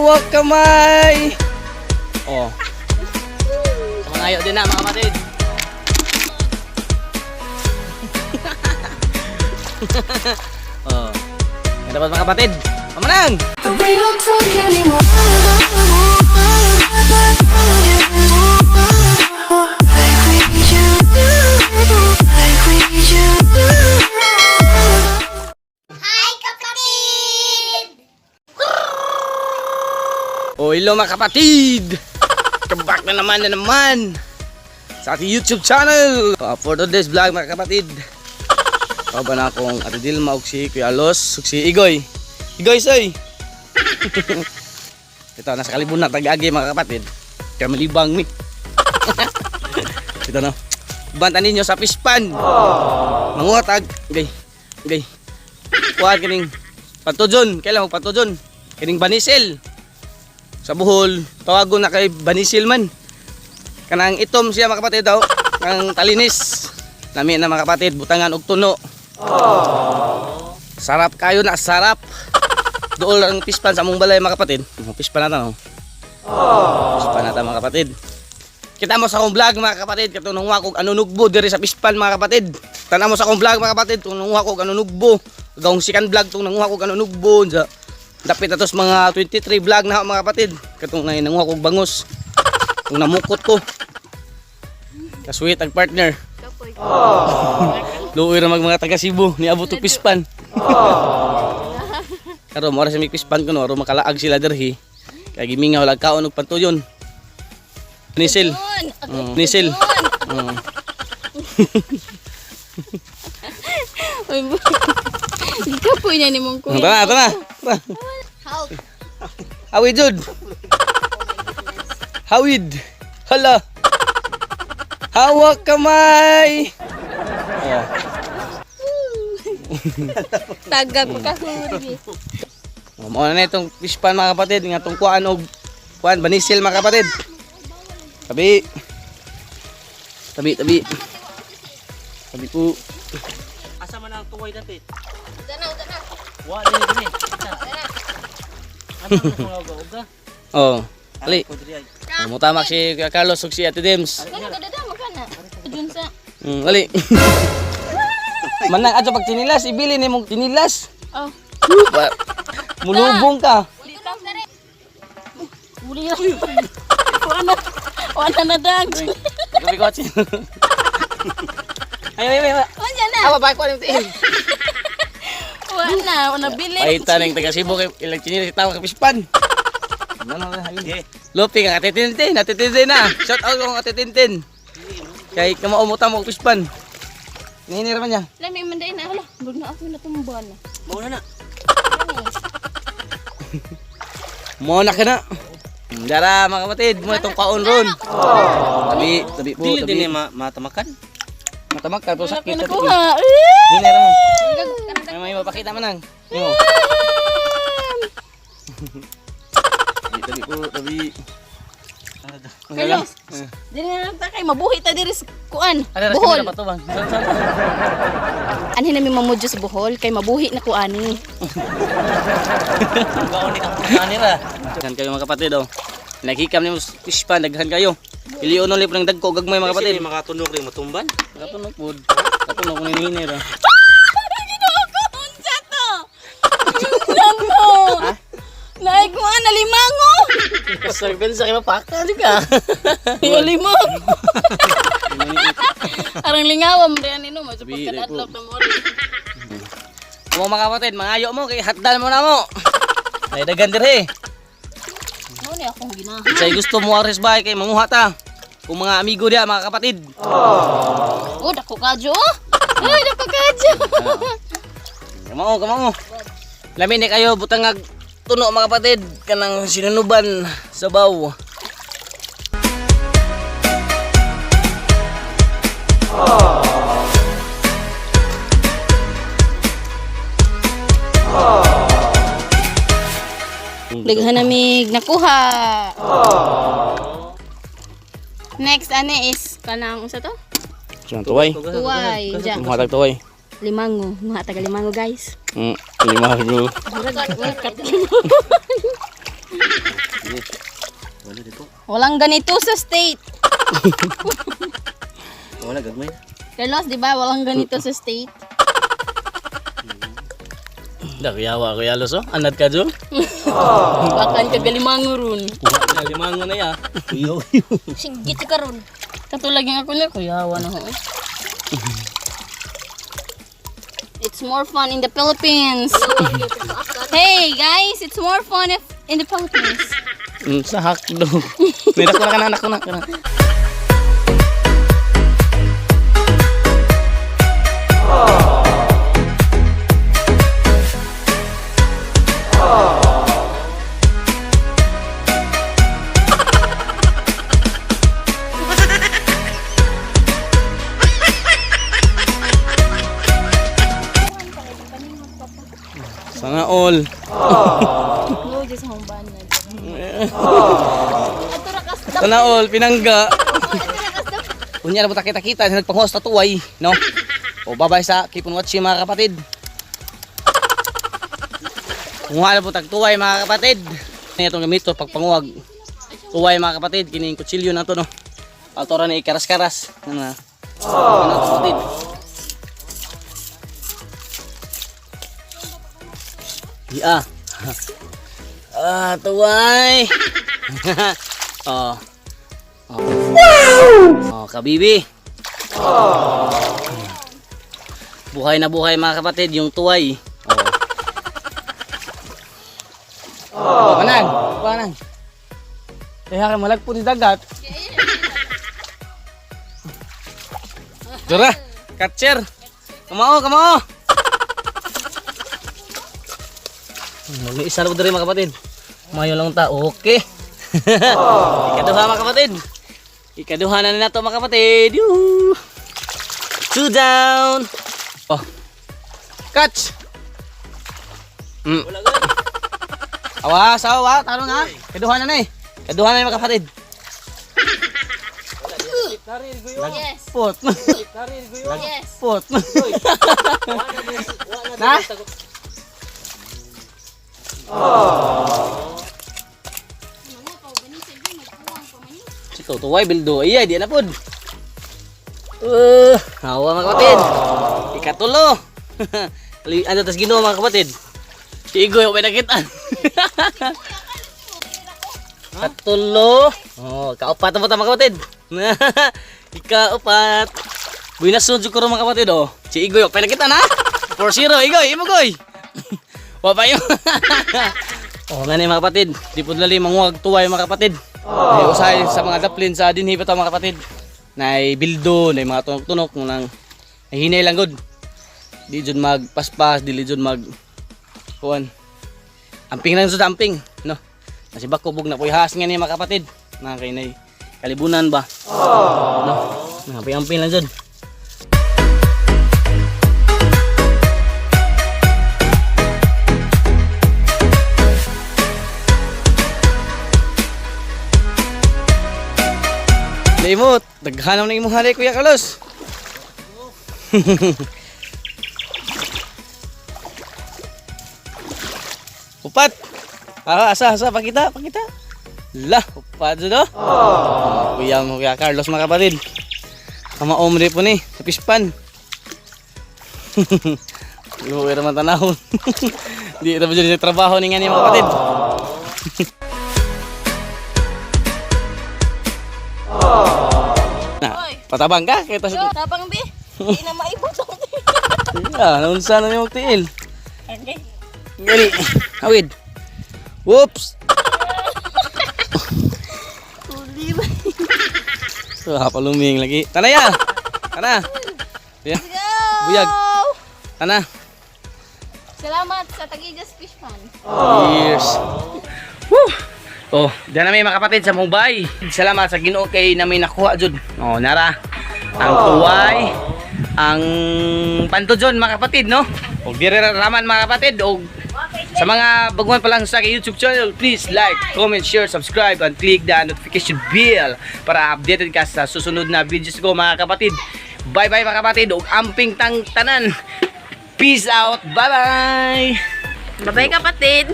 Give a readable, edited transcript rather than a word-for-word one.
Hawak kamay. Oh. Sa mga ayo din na, mga kapatid. Oh. Yan dapat, mga kapatid. Pamanang! We don't talk anymore. Like we used to, like we used to. Hi, kapatid! Oh, hello, mga kapatid! Come back na naman sa ating YouTube channel! For today's vlog, mga kapatid, ba na akong Ate Dilma ug si Kuya Los ug si Igoy. Igoy, soy! Ito, nasa kalibon na tagagi, mga kapatid. Kaya malibang ni. Ito na. Banta ninyo sa pispan. Manguhatag. Gay. Gay. Kuha kining patujon. Kailan mo patujon? Kining banisil. Sa Bohol, tawagon na kay Banisil man. Kanang itom siya, mga kapatid, daw, kang talinis. Lami na, mga kapatid, butangan og tuno. Sarap kayo na, sarap. Dool ang pispan sa among balay, mga kapatid. Ang pispan natin, oh. Pispan natin, mga kapatid. Kita mo sa akong vlog, mga kapatid, katong nanguha kog anunugbo diri sa pispan, mga kapatid. Tanaw mo sa akong vlog, mga kapatid, tong nanguha kog anunugbo. Gawong sikan vlog tong nanguha kog anunugbo. Unsa. Dapit na tos mga 23 vlog na ako, mga kapatid. Katong ngay nanguha kog bangus. Kung namukot ko. Kasweet ang partner. Luoy ra mag mga taga Cebu niabot og pispan. Karon mo ra sa may pispan kuno aron makalaag sila dirhi. Kay gimingaw lag kaon og pantuyon. Nisil. Nisil. Uy, Gikapoy niya ni mong kuya. Tara, tara. Tara. Help! Hawid jud. Hawid. Hala. Hawak kamay. Oh. Tagag pagkahuri. Oh, mao na itong fish pan, mga kapatid, nga itong kuan og kuan banisil, mga kapatid. Tabi. Tabi, tabi. Tabi po. Asa man ang tuway dapit? Dana, dana. Wa din din. Ano man ang uga-uga? Oh. Ali. Ko diri ay. Oh, mutamak si Kuya Carlos ug si Ate Dims. Gano ka dada magkana? Dun sa Ali. Manang adto pag tinilas, ibili nimo tinilas. Oh, Mulubong ka. uli na. Wala. Wala na dag. Gabi ko. Ay, ay, ay. Wala na. Ah, babae ko alam tiin. Wala na, wala bili. Paita ng taga Cebu kay ilang chinilas tawa ka pispan. Ano na ayun. Lupi ka Ate Tintin, Ate Tintin na. Shout out ko Ate Tintin. Kay kamao mo tamo og pispan. Nini ra man niya. Lami man day na hala. Bug na ako natumban na. Mao na na. Mo na ka na. Dara, mga kapatid, mo itong kaon ron. Tabi, tabi po, Dili tabi. din ni matamakan. Matamak ka, pero Wala ko sakit. nakuha. Nini ra mo. May may mapakita man nang. Mo. Tabi, tabi po, tabi. Carlos. Dili na lang ta kay mabuhi ta diri sa kuan. Ano, Bohol. Bohol. Patubang. Anhin nami mamudyo sa Bohol kay mabuhi na kuani. Ugaon ni ka nila. Daghan kayo, mga kapatid, oh. Naghikam ni mo fish pan, daghan kayo. Ilion ulit ng dagko gagmay, mga kapatid. Kapatid, makatunog rin matumban. Katunog pod. Katunog ni nini ra. Ginoo ko, unsa to? Unsa to? Naay ko na limango. Serpent sa kay mapaka di ka. Yung limango. Arang lingawa mo rin ano, mo sa Sabi, pagkadadlok na mo. Mo, mga kapatid, mangayo mo kay hatdan mo na mo. Ay daghan dire. Mo ni akong ginahan. Say gusto mo ares bay kay manguha ta. Kung mga amigo diya, mga kapatid. Oh, dako kadyo. Ay, dako kadyo. Kamao, kamao. Lami ni kayo butangag tuno, mga kapatid, kanang sinunuban sabaw. Daghan namig nakuha. Next ane is kanang unsa to? Sino tuway? Tuway. Ja. Mga tag tuway. Limango, mga taga limango, guys. Limango. Murag wala kat. Sige. Wala dito. Walang ganito sa state. Wala gagmay. Carlos, di ba? Walang ganito sa state. Da, kuyawa, kuya Los, oh. Anad ka, Jo? Bakan ka galimanguron. Limango na ya. Kuyo. Singgit ka ron. Katulad yung ako na, kuyawa na ho. It's more fun in the Philippines. Hey guys, it's more fun if in the Philippines. Sa hakdo. May dako na ka na, anak ko na. Kana. Sana all. No, just humban na. Ato ra kas Sana all, pinangga. Unya na po kita-kita, nagpanghost na tuway, no? O babay sa keep on watching mga kapatid. Kumuha na po tagtuway mga kapatid. Ini itong gamito pagpanguwag. Tuway mga kapatid, kini yung kutsilyo na to, no? Altora ni ikaras-karas. Ano na? Ano to, kapatid? Yeah. Ah, tuway. Oh. Oh. Oh, kabibi. Buhay na buhay mga kapatid, yung tuway. Oh. Oh, kanan. Kanan. Kaya ka malagpo ni dagat. Dura, catcher. Kamao, kamao. Mag isa na po diri mga kapatid. Mayo lang ta. Okay. Ikaduha mga kapatid. Ikaduha na nato mga kapatid. Yuhu. Two down. Oh. Catch. Mm. Awa, sawa, taro na. Kaduha na na eh. Kaduha na mga kapatid. Yes. Pot. Yes. Pot. Na? Ito, tuway, bildo. Iya, di na pod. Hawa mga kapatid. Ikatulo. Ano tas Ginoo mga kapatid? Si Igoy, okay nakita. Katulo. Oh, kaupat na po ta, mga kapatid. Ikaupat. Buenas noches ko mga kapatid oh. Si Igoy, okay nakita na. 4-0, Igoy, imo Goy. Wa pa yun. Oh, nga ni mga kapatid. Di po lali manguwag tuway mga kapatid. Ay, usahay sa mga daplin sa dinhi pa ta mga kapatid. Nay bildo, nay mga tunok-tunok nang hinay lang gud. Di jud magpaspas, dili jud mag kuan. Amping lang jud amping, no. Kasi bakubog na po'y has nga ni mga kapatid. Na kay nay kalibunan ba? No. Amping-amping lang jud. Limot, daghanam na imong halay Kuya Carlos. Upat. Ah, asa asa pakita, pakita. Lah, upat jud oh. Oh. Kuya mo Kuya Carlos mga kapatid. Kamaom rin po ni, sa pispan. Luwi raman tanahon. Di ra ba jud sa trabaho ni nga ni mga kapatid. Na, patabang ka kay tas Yo, tabang bi. Di na maibot ang Yeah, naunsa na nimo tiil. Okay. Gani. Awid. Whoops. Uli ba? Ah, paluming lagi. Tanaya. Tana. Ya, Go! Buyag. Tana. Salamat sa Tagigas Fish Pond. Cheers. Woo! Oh, diyan na may mga kapatid sa Mumbai. Salamat sa Ginoo kay na may nakuha jud. Oh, nara. Ang tuway, ang pantudjon mga kapatid, no? Og dire ra raman mga kapatid og sa mga baguhan pa lang sa aking YouTube channel, please like, comment, share, subscribe, and click the notification bell para updated ka sa susunod na videos ko mga kapatid. Bye-bye mga kapatid, ug amping tang tanan. Peace out. Bye-bye. Bye-bye kapatid.